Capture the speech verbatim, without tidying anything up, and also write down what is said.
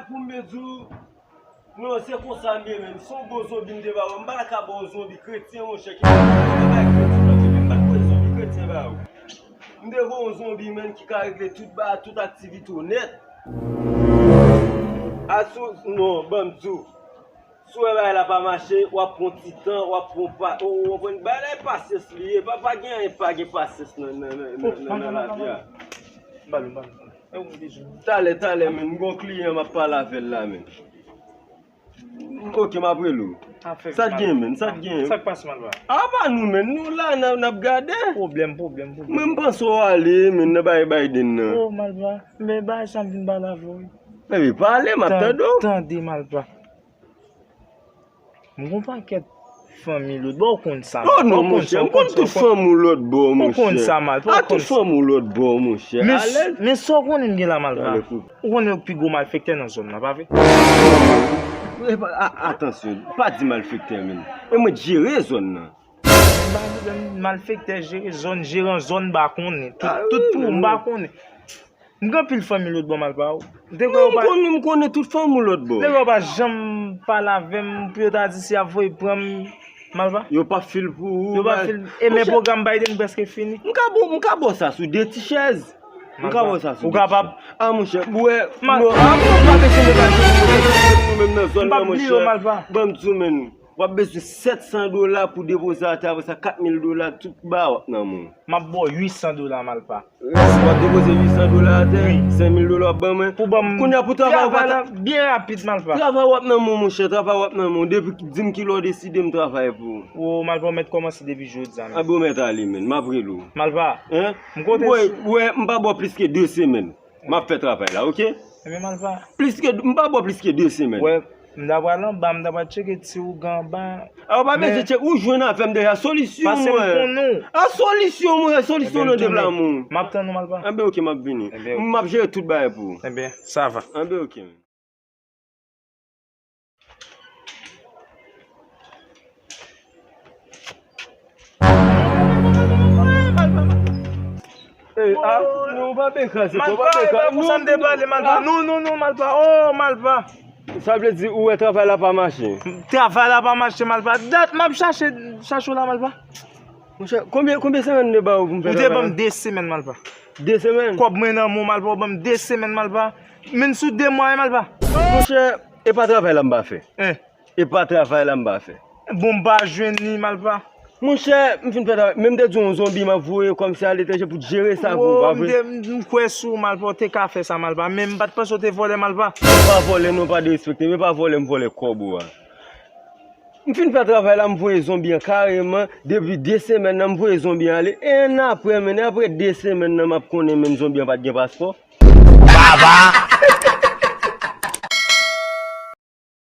Pou m byen di w, non, se konsa m ye, menm. Se yon bon zonbi m te ba ou. M pa ta ka ba w zonbi kretyen, monchè, ki pa bay kretyen nan zonbi. M pa t voye zonbi kretyen ba ou. M te voye yon zonbi, menm, ki ka regle tout ba, tout aktivite w nèt. Asou, non, ban m di w. Si w wè bagay la pa mache, w ap pran ti tan, w ap pran pa, ou, ou konprann? Bagay la e pasyans li ye, pa, pa gen anyen, pa gen pasyans nan, nan, nan, nan, nan, nan lavi a. Talè, talè, men, m gon kliyan, m ap pale avè l la, men. Ok, m ap rele w. Sa t gen, men, sa t gen? Sa k pase, Malpa? A pa nou, men, nou la, n ap, n ap gade. Pwoblèm, pwoblèm, pwoblèm. Mwen, m panse w ale, men, nan bagay Biden nan. Oh, Malpa, men bagay sa m vin pale avè w. Ebyen, pale, m ap tande w. Tande, Malpa. M gon pakèt fanmi lòt bò, ou konn sa, Malpa. Oh non, monchè, m konn tout fanmi w lòt bò, monchè. Ou konn sa, Malpa. A tout fanmi w lòt bò, monchè. Alèz. Men sa w konnen m gen la, Malpa. Ou konnen yo k pi gwo malfektè nan zòn nan, pa vre? Epa, a, atansyon, pa di malfektè, men. E mwen k jere zòn nan. M pa gen pwoblèm, malfektè jere zòn, jeran zòn m pa konnen. Tout, tout pou m pa konnen. M gen anpil fanmi lòt bò, Malpa, o. M te kwè yo pa, m konnen, m konnen tout fanmi w lòt bò. M te kwè yo pa janm pale avè m pou yo ta di si y ap voye pran m, Malpa. Yo p ap fil pou ou. Yo p ap fil. E men pwogram Biden prèske fini. M ka ba w, m ka ba w sa sou de ti chèz. M ka ba w sa sou de ti chèz. Ou kapab. A, monchè, bwè. Non, a, m pa bezwen nou menm nan zòn nan, monchè. Ban m di w, men. W ap bezwen sèt san dola pou depoze atè, apre sa, kat mil dola, tout ba w ap nan men w. M ap ba w uit san dola, Malpa. Rès, w ap depoze uit san dola atè, senk mil dola w ap ban mwen. Pou ban m. Kounye a pou travay ou pa ta. Travay la byen rapid, Malpa. Travay w ap nan men w, monchè, travay w ap nan men w. Depi di m kilè w deside, m travay pou ou. O, Malpa, w mèt kòmanse depi jodi a, men. Anben w mèt ale, men. M ap rele w. Malpa. Hein? M konte sou. Wè, m pa ba w plis ke de semèn. M ap fè travay la, ok? Ebyen, Malpa. Plis ke, m pa ba w plis ke de semèn. Wè, m ta pral anba, m ta pral tcheke ti ougan anba. A, ou pa bezwen tcheke, ou jwenn avè m deja. Solisyon mwen. Pase m konnen w. A, solisyon mwen, solisyon nan de bra moun. M ap tann ou, Malpa. Anben, ok, m ap vini. M ap jere tout bagay pou ou. Ebyen, sa va. Anben, ok. Ey, a, non, pa ben kraze kò, pa ben kraze. Malpa, e pa konsa m te pale, Malpa. Non, non, non, Malpa. Oh, Malpa. Sa vle di ou wè travay la pa mache? Travay la pa mache, Malpa. Dat m ap chache, chache w la, Malpa. Monchè, konbyen, konbyen semèn m te ba ou pou m fè travay la? Ou te ban m de semèn, Malpa. De semèn? Kòb mwen nan men w, Malpa, ou ban m de semèn, Malpa. Menm sou de mwa, wi, Malpa. Monchè, e pa travay la m pa fè. Hein? E pa travay la m pa fè. Bon, m pa jwenn li, Malpa. Monchè, m fin fè travay. Men m te di w yon zonbi m ap voye kòmsi aletranje pou jere sa pou ou, pa vre? M te, m kwè sou ou, Malpa, ou te ka fè sa, Malpa. Men m pa t panse w te vòlè, Malpa. M pa vòlè non, pa derespekte m. E pa vòlè m vòlè kòb ou a. M fin fè travay la, m voye zonbi an kareman. Depi de semèn nan, m voye zonbi an ale. E annapre, men, apre de semèn nan, m ap konnen menm zonbi an pa t gen paspò. Baba!